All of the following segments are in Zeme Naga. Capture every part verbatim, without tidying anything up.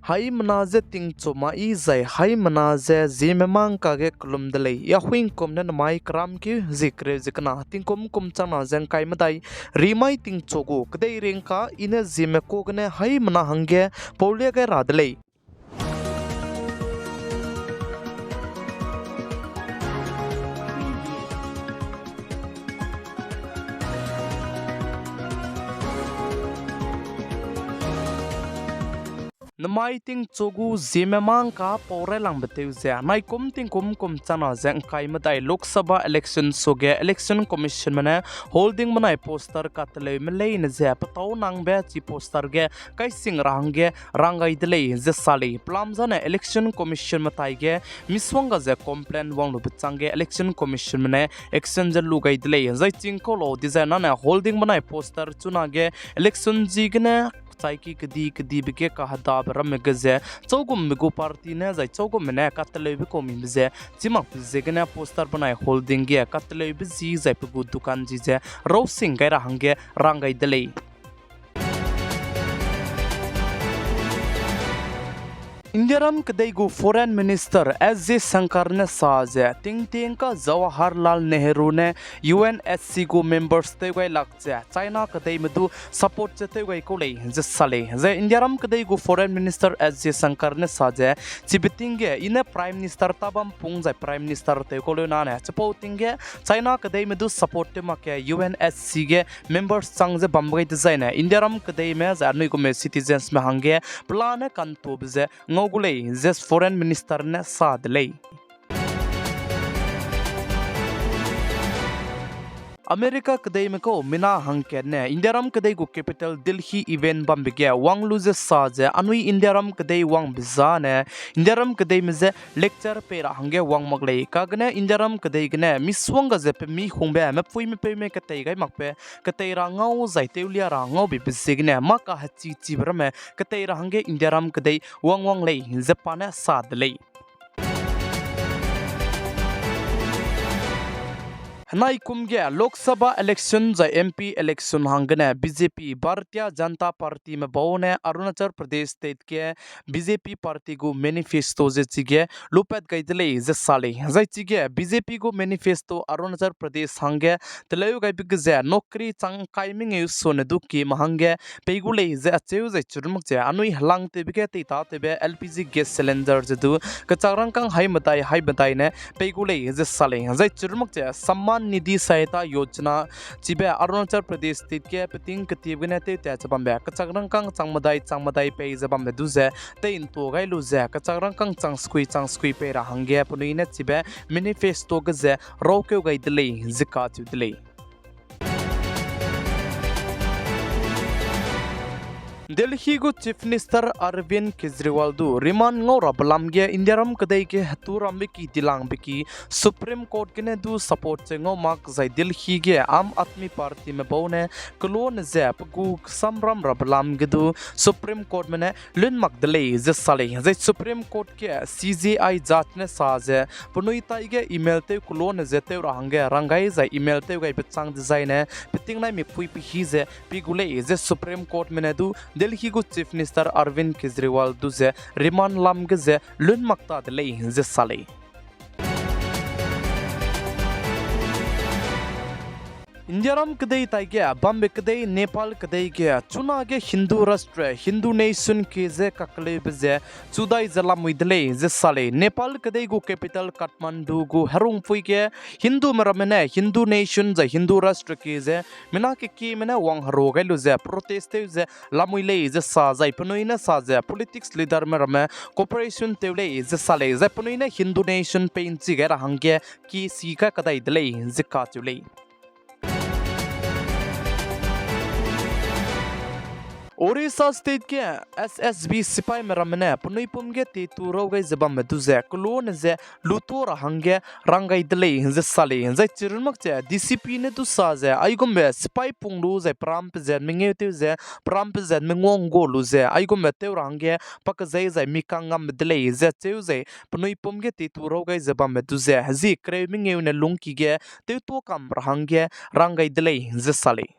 Haimena je tingchu ma i zai haimena ze Zeme mangka ge kelum de lei. Ya huingkum ne namai keramkeu zie kereu ze kena tingkum kum changna ze ngkai medai, rimai tingchu gu kedei ringka i ne Zeme ka gene haimena hangge paulia gai ra de lei. Namai tingchu gu Zeme mangka pau railangbe tew ze, naikum tingkum kum changna ze ngkai medai Lok Sabha election suage Election Commissionme ne holding benai poster kateleume leine ze petâu nangbe chi poster ge kaising ra hangge rang gai de lei ze sa lei. Pelam zane Election Commissionme taige misongga ze complaint wang lube changge Election Commissionme ne action ze lu gai de lei. Zai chingkau lau dizai nane holding benai poster chunage election ziegene chaiki kedi kedibe ge kahedabe ramme ge ze châugumme gu party ne zai châugumme ne kateleube kau mibe ze chî makbe ziegene poster benai holding ge kateleube zi zai pe gu dukan zi ze rausing gai ra hangge rang gai de lei. Indiaram kedei gu Foreign Minister S Jaishankar ne sa ze, tingtingka Jawaharlal Nehru ne U N S C gu members tew gai lak ze China kedeime du support ze tew gai kau lei ze sa lei. Zai Indiaram kedei gu Foreign Minister S Jaishankar ne sa ze, chibe ting ge i ne Prime Minister tabam pung zai Prime Minister tew kau leu nane chipau ting ge China kedeime du support tew mak ge U N S C ge members chang ze bam gai dezaine Indiaram kedeime zai anui gume citizensme hangge pelane kantobe ze ngau gu lei ze Foreign Minister ne sa de lei. America kedeime kau mina hangkat ne Indiaram kedei gu capital Delhi event bambe ge wang lu ze sa ze anui Indiaram kedei wangbe zane Indiaram kedeime je lecture pei ra hangge wang mak lei. Kagene Indiaram kedei gene misongga ze pe mi hungbe mepui mepeume ketei gai makbe ketei ra ngau zai tewlia ra ngaube be ziegene mâ kahechi chibe ramme ketei ra hangge Indiaram kedei wang wang lei ze pa ne sa de lei. Henai kum ge Lok Sabha election zai M P election hanggene B J P, Bharatiya Janata Partyme bau ne Arunachal Pradesh State ge B J P party gu manifesto ze chige lupat gai de lei ze sa lei. Zai chige B J P gu manifesto Arunachal Pradesh hangge teleu gaibe ge ze nokri chang kai mengeu sone du kime hangge pei gu lei ze acheu zai chirun mak ze anui helangtewbe ge teitatewbe L P G gas cylinder ze du kechak rangkâng hai medai hai medai ne pei gu lei ze sa lei. Zai chirun mak ze Samman Nidhi Sahayata Yojana chibe Arunachal Pradesh State ge peting ketiebe gene tewtat ze bambe kechak rangkâng chang medai chang medai pei ze bambe du ze tei ntua gai lu ze kechak rangkâng chang sekui chang sekui pei ra hangge penui ne chibe manifesto ge ze raukeu gai de lei ze kacheu de lei. Delhi gu Chief Minister Arvind Kejriwal du remand ngau rabe lam ge Indiaram kedei ge hetu rambe ki dilangbe ki Supreme Court gene du support ze ngau mak zai Delhi ge Aam Aadmi Partyme bau ne kelone ze pe gu kesamram rabe lam ge du Supreme Courtme ne lun mak de lei ze sa lei. Zai Supreme Court ge C J I judge ne sa ze penui taige email tew kelone ze tew ra hangge rang gai zai email tew gaibe chang dezaine peting naimik pui pehî ze pi gu lei ze Supreme Courtme ne du Delhi gu Chief Minister Arvind Kejriwal du ze remand lam ge ze lun mak ta de lei ze sa lei. Indiaram kedei taige bambe kedei Nepal kedei ge chunage Hindu rashtra, Hindu nation kie ze kakeleube ze chudai ze lamui de lei ze sa lei. Nepal kedei gu capital Kathmandu gu herungpui ge Hindume ramme ne Hindu nation zai Hindu rashtra kie ze mina kekieme ne wangherua gai lu ze protest tew ze lamui lei ze sa zai penui ne sa ze politics leaderme ramme cooperation tew lei ze sa lei. Zai penui ne Hindu nation pei nchi gai ra hangge ki si ka kadai de lei ze kacheu lei. Orissa State ge S S B sipaime ramme ne penui pum ge tetu rau gai ze bamme du ze kelone ze luto ra hangge rang gai de lei ze sa lei. Zai chirun mak ze D C P ne du sa ze aigumbe sipai pung lu zai peram pezat mengeu tew ze peram pezat mengua ngua lu ze aigumbe tew ra hangge pa kezei zai mi kang ngambe de lei ze cheu zai penui pum ge tetu rau gai ze bamme du ze hezi kereu mengeu ne lungki ge tewtuâ kam ra hangge rang gai de lei ze sa lei.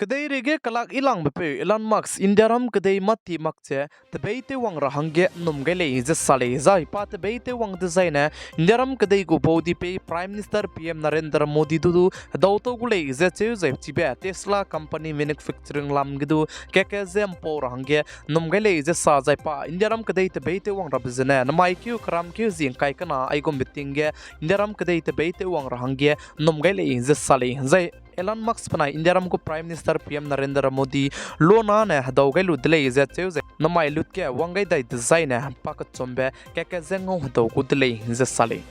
Kedeireige kelak ilangbe peu Elon Musk Indiaram kedei mâti mak ze tebeîtewwang ra hangge ’nnum gai lei ze sa lei. Zai pa tebeîtewwang dezaine Indiaram kedei gu baudi pei Prime Minister P M Narendra Modi du du hedau tau gu lei ze cheu zai chibe Tesla company manufacturing lam ge du keke ze ’mpau ra hangge ’nnum gai lei ze sa zai pa Indiaram kedei tebeîtewwang rabe zene namai keu keram keu zi ’ngkai kena aigumbe ting ge Indiaram kedei tebeîtewwang ra hangge ’nnum gai lei ze sa lei. Zai Elon Musk benai Indiaram gu Prime Minister P M Narendra Modi lona ne hedau gai lu de lei ze cheu ze namai lut ge wang gai dai dezaine pakechumbe keke ze ngau hedau gu de lei ze sa lei.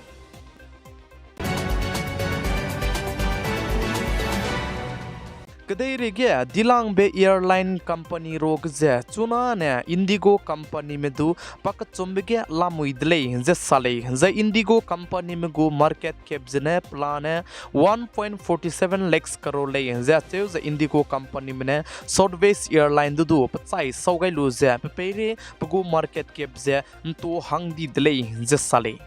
Kedeireige dilangbe airline company ruage ze chunane Indigo companyme du pakechumbe ge lamui de lei ze sa lei. Zai Indigo companyme gu market cap zene pelane one point forty seven lakhs crore lei ze cheu ze Indigo companyme ne Southwest Airline du du pechai sau gai lu ze pe peirei pe gu market cap ze ’ntu hang di de lei ze sa lei.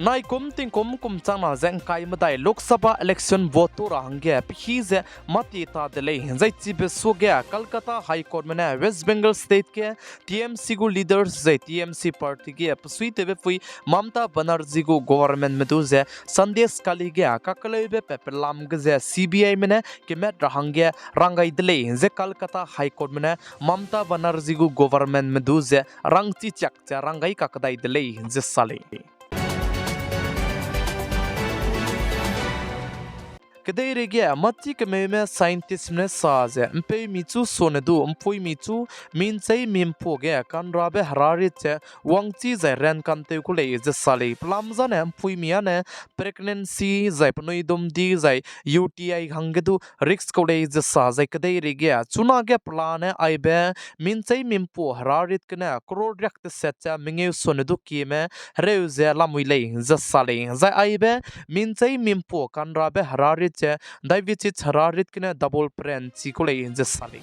Naikum tingkum kum changna ze ’ngkai medai Lok Sabha election vote tu ra hangge pehî ze mâti ta de lei. Zai chibe suage Kolkata High Courtme ne West Bengal State ge T M C gu leaders zai T M C party ge pesuitewbe pui Mamata Banerjee gu governmentme du ze Sandesh Khali ge kakeleube pat pelam ge ze C B Ime ne kemat ra hangge rang gai de lei ze Kolkata High Courtme ne Mamata Banerjee gu governmentme du ze rangchi chiak ze rang gai kakdai de lei ze sa lei. Kedeireige mâchi kemeume scientistme ne sa ze ’mpeumi chu sone du ’mpuimi chu minchei mimpuâ ge kanrabe herarit ze wangchi zai ran kantew ku lei ze sa lei. Pelam zane ’mpuimi âne pregnancy zai penui dum di zai U T I hangge du risk kau lei ze sa zai kedeireige chunage pelane aibe minchei mimpuâ herarit gene crore riak teset ze mengeu sone du kieme hereu ze lamui lei ze sa lei. Zai aibe minchei mimpuâ kanrabe herarit ze diabetes herarit gene double peren chi ku lei ze sa lei.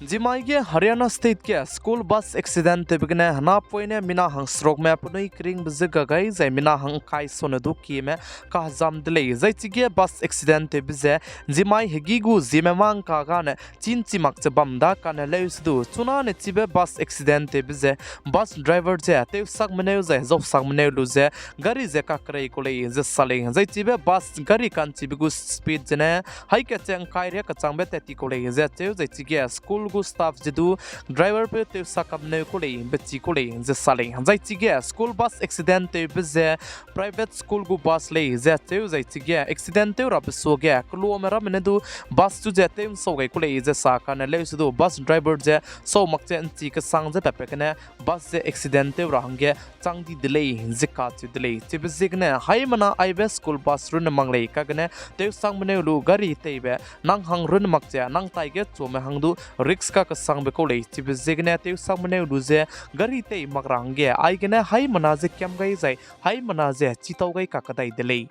Nzimai ge Haryana State ge school bus accident tewbe gene henapoine mina hangserukme penui keringbe ze ga gai zai mina hang ’ngkai sone du kieme kahezam de lei. Zai chige bus accident tewbe ze nzimai hegî gu Zeme mâ ’ngka gane chî ’nchi mak ze bam da kane leuse du chunane chibe bus accident tewbe ze bus driver ze tewsak meneu zai zausak meneu lu ze gari ze kakerei ku lei ze sa lei. Zai chibe bus gari ka'nchibe gu speed zene haî kat ze ’ngkai riak kechangbe tat ti ku lei ze cheu zai chige school gu staff ze du driverpeu tewsak kameneu ku lei, bechi ku lei ze sa lei. Zai chige school bus accident tewbe ze private school gu bus lei ze cheu zai chige accident tew rabe suage keluame ramme ne du bus chu ze tew ’nsau gai ku lei ze sa kane leuse du bus driver ze sau mak ze ’nchi kesang ze tatbe gene bus ze accident tew ra hangge chang di de lei ze kacheu de lei. Chibe ziegene haimena aibe school bus runne mak lei kagene tewsak meneu lu gari teibe nang hang runne mak ze nang taige chuame hang du risk kakesangbe kau lei. Chibe ziegene tewsak meneu lu ze gari tei mak ra hangge aigene haimena ze kiam gai zai haimena ze chitau gai kakdai de lei.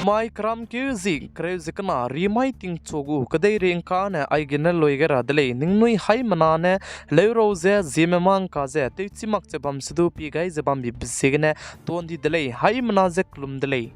Mai keram keu zi kereu ze kena rimai tingchu gu kedeirei ’ngkane aigene lui gai ra de lei. Ningnui haimena ne leurau ze Zeme mâ ’ngka ze tewchi mak ze bam se du pie gai ze bambibe ziegene tuan di de lei. Haimena ze kelum de lei.